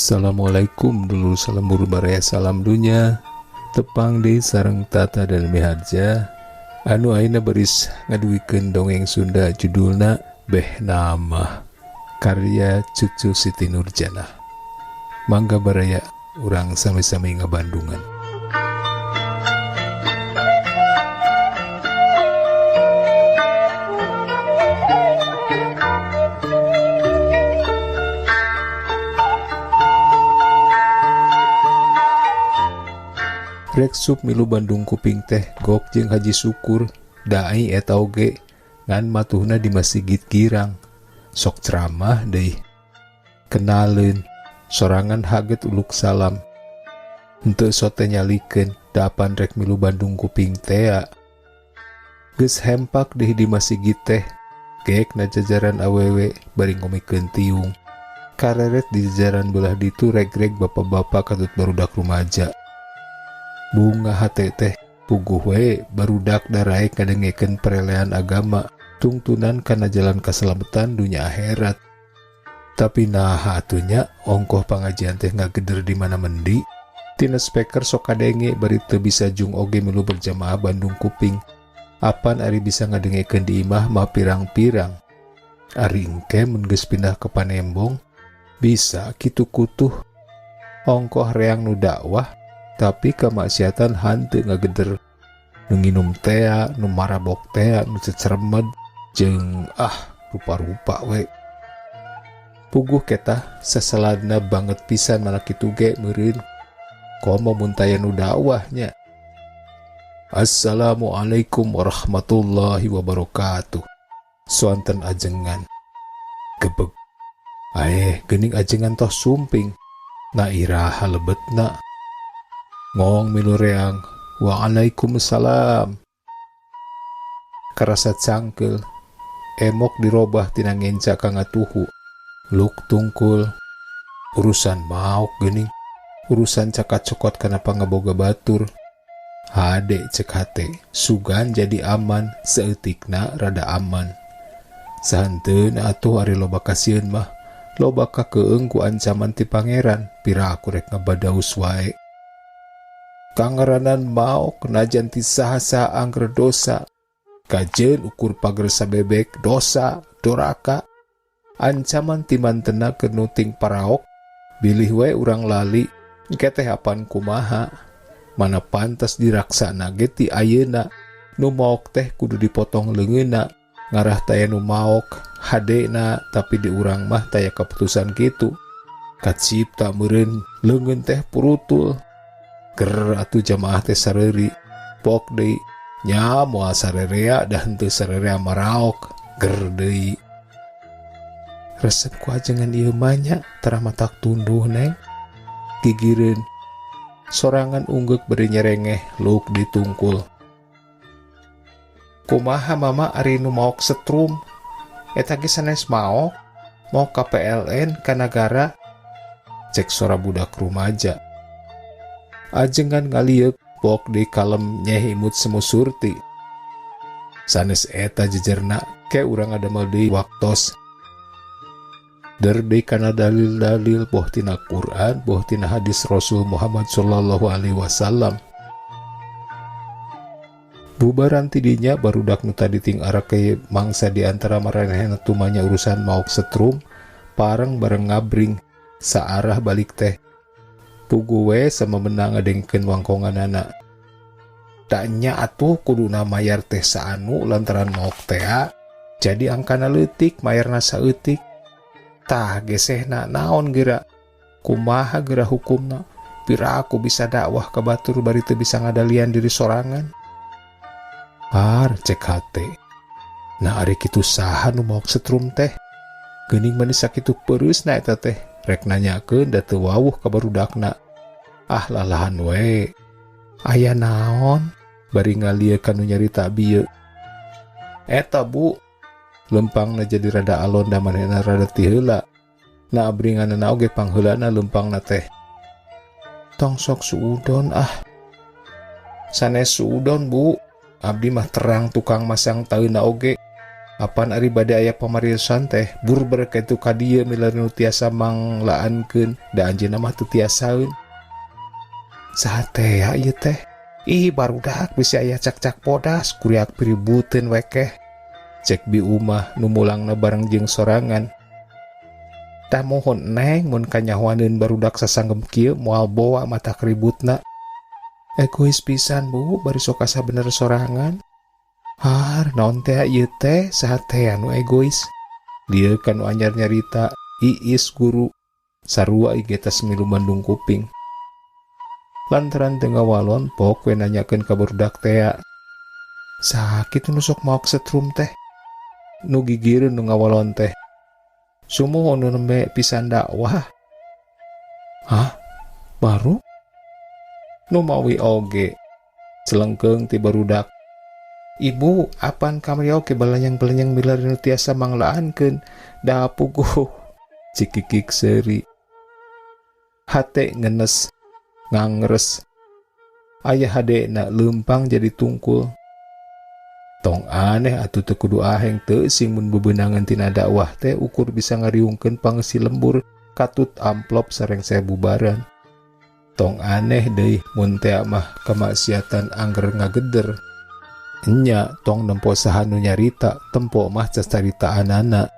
Assalamualaikum dulur, salam baraya, salam dunya. Tepang deui sareng Tata dan Miharja anu ayeuna baris ngadugikeun dongeng Sunda, judulna Beh Nama, karya Cucu Siti Nurjana. Mangga baraya, urang sami-sami ngabandungan. Rek sup milu Bandung Kuping teh gok jeung Haji Syukur, dai eta oge, ngan matuhna di Masigit Girang, sok ceramah deui. Kenaleun sorangan, haget uluk salam, henteu sote nyalikeun dapan rek milu Bandung Kuping tea. Geus hempak deui di masigit teh, gek na jajaran awewe bari ngomikeun tiung. Kareret di jajaran belah ditu reg-reg bapak-bapak katut barudak rumaja. Bunga hate teh, puguh we barudak daraek ngadengekeun perelean agama, tungtunan kana jalan keselamatan dunia akhirat. Tapi nah atuh nya, ongkoh pangajian teh ngageder di mana mendi. Tina speaker sok kadenge bari teu bisa jung oge milu berjamaah Bandung Kuping. Apan ari bisa ngadengekeun di imah mah pirang-pirang. Ari engke mun geus pindah ke Panembong bisa kitu kutuh. Ongkoh reang nu dakwah, tapi kemaksiatan hanteu ngageder, nu nginum tea, nu marabok tea, nu ceceremed jeung ah rupa-rupa we. Puguh ketah sasaladna banget pisan, mana kitu ge meureun komo mun taya nu dakwahnya. "Assalamualaikum warahmatullahi wabarakatuh," soanten ajengan. Gebeg. Aeh, geuning ajengan toh sumping. Na iraha lebetna? Ngong milu reang, "Waalaikumsalam." Karasa cangkel, emok dirobah tina ngenca ka ngatuhu. Luk tungkul, urusan maok geuning, urusan cakat cokot kana pangaboga batur. Hade cek hate, sugan jadi aman, saeutikna rada aman. Sahanteun atuh ari loba kasieun mah, loba kakeung ku ancaman ti Pangeran, pira aku rek ngabadaus wae. Kangaranan maok najan ti saha-saha angger dosa. Kajeun ukur pager sabebek dosa, doraka. Ancaman ti mantena keur nuting paraok, bilih we urang lali, engke teh apan kumaha. Mana pantas diraksana ge ti ayeuna, nu maok teh kudu dipotong leungeunna. Ngarah taya nu maok hadena, tapi di urang mah taya keputusan kitu. Kacipta meureun leungeun teh purutul. Ger atuh jamaah teh sareuri. Pok deui nya, moal sarerea dah, henteu sarerea maraok. Ger deui. Resep ku ajengan ieu mah nya, tara matak tunduh, Neng. Gigireun. Sorangan unggeuk bari nyerengeh, luk ditungkul. "Kumaha, Mama, ari nu maok setrum? Eta ge sanes maok, maok ka PLN ka nagara," cek sora budak rumaja. Ajengan ngalieuk, pok deui kalem, nyeh imut semu surti. "Sanes eta jejerna, ke urang ngadamel deui waktos." Der deui kana dalil-dalil, boh tina Quran, boh tina hadis Rasul Muhammad sallallahu alaihi wasallam. Bubaran tidinya, barudak nu tadi ting arake mangsa di antara maranehna tumanya urusan maok setrum, pareng bareng ngabring, saarah balik teh. Puguh we sama menang ngadengkeun wangkonganana. Tanya atuh kuduna mayar teh saanu lantaran maok tea, jadi angkana leutik mayarna saeutik. Tah gesehna naon geura? Kumaha geura hukumna? Pira aku bisa dakwah ka batur bari teu bisa ngadalian diri sorangan? Har cek hate. Nah, ari kitu saha nu maok setrum teh? Geuning mani sakitu peureusna eta teh. Rek nanyakeun da teu wawuh ka barudakna. Ah, lalahan we. Aya naon? Bari ngalieu ka nu nyarita bieu. "Eta, Bu." Lempangna jadi rada alon da manehna rada ti heula. Na abringanna oge pangheulana lempangna teh. "Tong sok suudon ah." "Sanes suudon, Bu. Abdi mah terang tukang masang taeuna oge. Apan ari bade aya pamariosan teh burber ka ditu ka dieu milari nu tiasa manglaankeun da anjeunna mah teu tiasaeun. Saha tea ieu teh? Ih barudak bisi aya cakcak bodas kuriak piributeun wekeh. Cek bi Umah nu mulangna bareng jeung sorangan. Tah muhun Neng mun kanyahoaneun barudak sasanggem kieu moal boa matak ributna. Egois pisan Bu bari sok asa bener sorangan. Har naon tea ieu teh saha tea nu egois. Lieu ka nu anyar nyarita Iis guru sarua ieu ge tas milu Bandung kuping. Lantaran teu ngawalon pok we nanyakeun ka barudak tea. Saha kitu nu sok maok setrum teh? Nu gigireun nu ngawalon teh. Sumuhun nu nembe pisan dakwah. Hah? Baru? Nu mawi oge. Celengkeung ti barudak. Ibu, apan kamari oge balanyang-balanyang milari nu tiasa manglaankeun da puguh. Cikikik seuri. Hate ngenes, ngangres. Aya hadena leumpang jadi tungkul. Tong aneh atuh teu kudu aheng teu sing mun bebeunangan tina dakwah teh ukur bisa ngariungkeun pangeusi lembur katut amplop sareng bubaran. Tong aneh deui mun tea mah kamaksiatan angger ngageder. Enya tong nempo saha nu nyarita tempo mah cacaritaanana.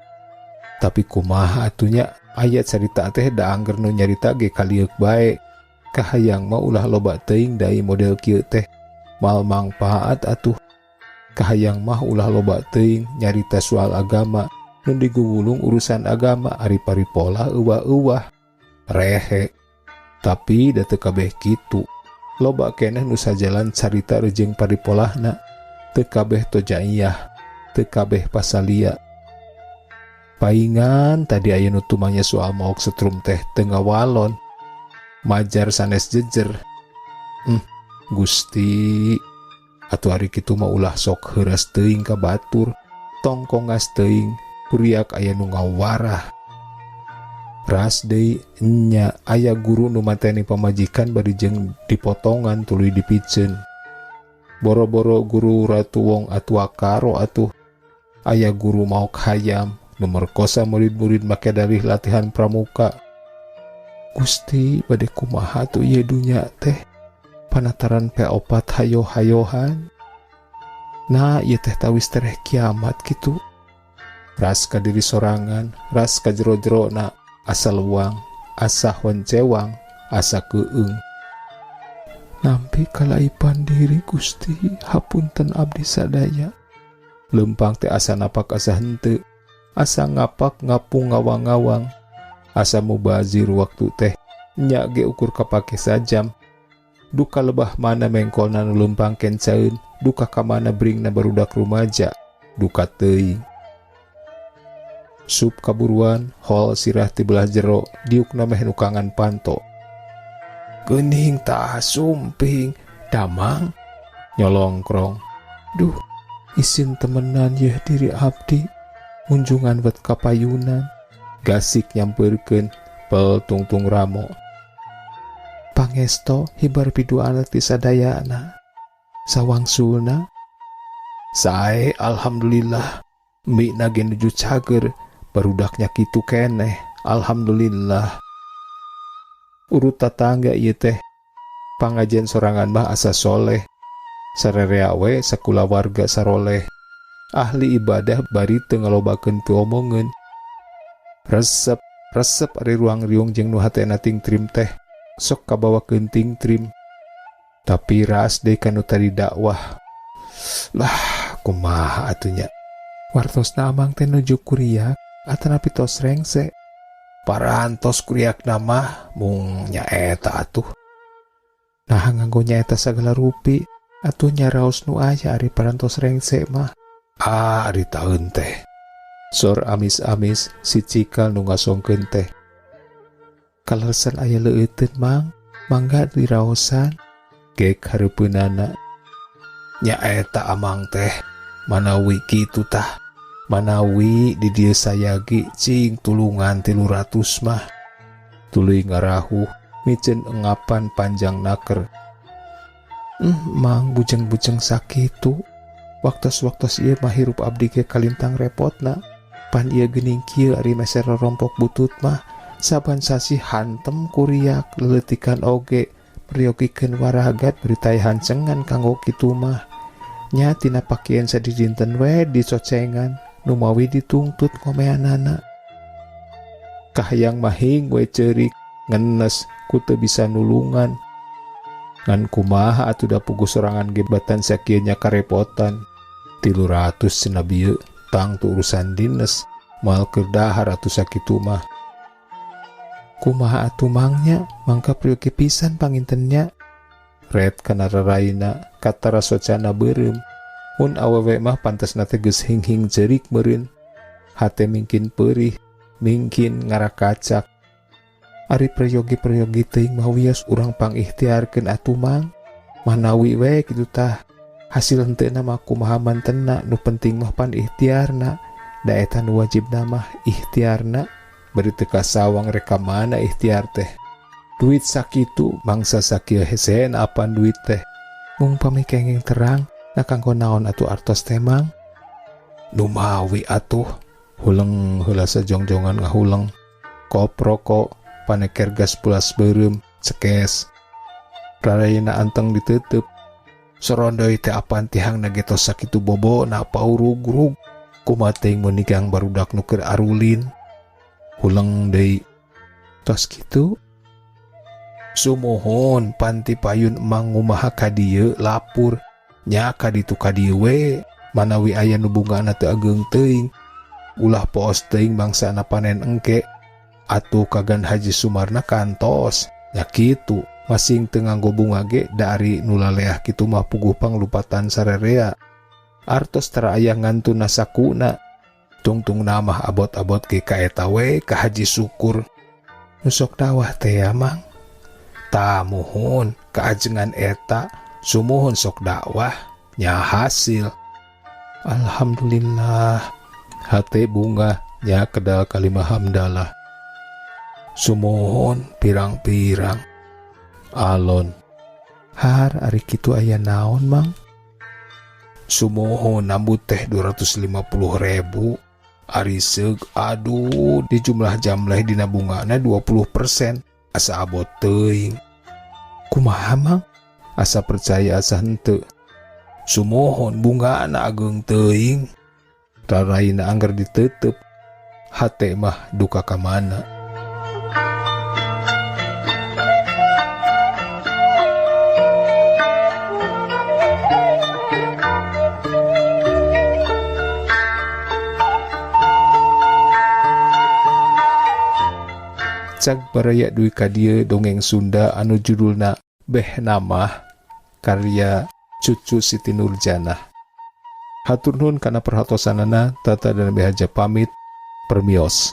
Tapi kumaha atuh nya aya carita teh da angger nu nyarita ge kalieuk bae. Kahayang mah ulah loba teuing dai model kieu teh. Moal mangpaat atuh. Kahayang mah ulah loba teuing nyarita soal agama nu digugulung urusan agama ari paripolah euwah-euwah. Rehe. Tapi da teu kabeh kitu. Loba keneh nu sajalan carita reujeng paripolahna. Teu kabeh tojaiyah, teu kabeh pasalia. Paingan tadi aya nu tumanya soal maok setrum teh teu ngawalon. Majar sanes jejer. Gusti. Atuh ari kitu mah ulah sok heuras teuing ka batur, tong kongas teuing, kuriak aya nu ngawarah. Ras deui nya aya guru nu mateni pamajikan bari jeung dipotongan tuluy dipiceun. Boro-boro guru Ratu Wong Atua Karo atuh. Aya guru maok hayam nu merkosa murid-murid make dalih latihan pramuka. Gusti bade kumaha atuh ieu dunya teh? Panataran P4 hayo-hayohan. Nah, ieu teh tawis tereh kiamat kitu. Ras ka diri sorangan, ras ka jero-jerona, asa leuwang, asa honcewang, asa keueung. Nampi kalaipan diri Gusti, hapunten abdi sadaya. Leumpang teh asa napak asa henteu, asa ngapak ngapung ngawang-ngawang, asa mubazir waktu teh, nya ge ukur kapake sajam. Duka lebah mana mengkolna nu leumpang kencaeun, duka ka mana bringna barudak rumaja, duka teuing. Sup kaburuan, hol sirah ti belah jero, diukna meh nukangan panto. Geuning tah sumping, damang, nyolongkrong. Duh, isin temenan yeuh diri abdi, unjungan wet kapayunan, gasik nyampeurkeun, pel tungtung ramo. Pangesto hibar piduana ti sadayana. Sawangsulna sae alhamdulillah mikna ge nuju cager barudaknya kitu keneh alhamdulillah. Urut tatangga ieu teh pangajian sorangan mah asa soleh sarerea we sakulawarga saroleh ahli ibadah bari teu ngalobakeun piomongeun. Resep resep ari ruang riung jeung nu hatena tingtrim teh sok kabawakeun tingtrim. Tapi ras deui ka nu tadi dakwah. Lah kumaha atuh nya. Wartosna amang teh nuju kuriak atanapi tos rengse. Parantos kuriakna mah mung nyaeta atuh. Nah nganggo nyaeta sagala rupi atuh nyaraos nu aya ari parantos rengse mah. Ah ari taeun teh. Sor amis-amis si cikal nu ngasongkeun teh. Kaleresan aya leueuteun mang, mangga diraosan. Gek hareupeunana. Nyaeta amang teh, manawi kitu tah. Manawi di dieu sayagi cing tulungan 300 mah. Tuluy ngarahuh, miceun engapan panjang naker. Mang bujeng-bujeng sakitu. Waktos-waktos ieu mah hirup abdi ge kalintang repotna. Pan ieu geuning kieu ari meser rorompok butut mah saban sasih hantem kuriak leletikan oge meryogikeun waragat bari taehan cengan kanggo kitu mah. Nya tina pakieun sadidinten we dicocengan numawi ditungtut ngomeanana. Kahayang mahing we ceurik ngenes ku teu bisa nulungan. Ngan kumaha atuh da puguh sorangan ge batan sakieu nya karepotan. 300 cenah bieu tang tu urusan dinas moal keur dahar atuh sakitu mah. Kumaha atuh mangnya mangka peryogi pisan pangintennya. Red kana raraina katara socana beureum. Mun awewe mah pantasna teh geus hing-hing ceurik meureun. Hate mingkin peurih, mingkin ngarakacak. Ari peryogi-peryogi teuing mah wios urang pangikhtiarkeun atuh mang. Manawi we kitu tah. Hasil henteuna mah kumaha mantenna, nu penting mah pan ikhtiarna. Da eta nu wajibna mah ikhtiarna. Bari teu kasawang rek ka mana ikhtiar teh. Duit sakitu mangsa sakieu hesena apan duit teh. Mung pami kenging terang, na kanggo naon atuh artos teh mang? Numawi atuh, huleng heula sajongjongan ngahuleng. Kop rokok, paneker gas pulas beureum, cekes. Rarayana anteng ditutup. Sorondoi teh apan tihang na ge tos sakitu bobona paurugrug. Kumaha teuing mun nigang barudak nu keur arulin. Huleng deui. Tos kitu. Sumuhun panti payun emang ngumaha ka dieu lapur. Nya ka ditu ka dieu we. Manawi aya nu bungana teu ageung teuing. Ulah poos teuing bangsana panen engke. Atuh kagan Haji Sumarna kantos. Nya kitu. Masing teu nganggo bunga ge da ari nu laleah kitu mah puguh panglupatan sarerea. Artos tara aya ngantuna sakuna. Tungtung mah abot-abot ge ka eta we ka Haji Syukur. Nu sok dawah teh ya mang. Tah muhun kaajengan eta sumuhun sok dakwah nya hasil. Alhamdulillah. Hate bunga nya kedal kalimah hamdalah. Sumuhun pirang-pirang. Alon. Har ari kitu aya naon mang? Sumuhun nambut teh 250.000. Ari seug aduh di jumlah jamleh dina bungana 20%. Asa abot teuing. Kumaha mang? Asa percaya asa henteu. Sumuhun bungana ageung teuing. Raraina angger ditutup. Hate mah duka ka mana. Cag baraya duwi ka dieu dongeng Sunda anu judulna Beh Namah karya Cucu Siti Nurjanah. Hatur nuhun kana perhatosanana, Tata dan Behaja pamit, permios.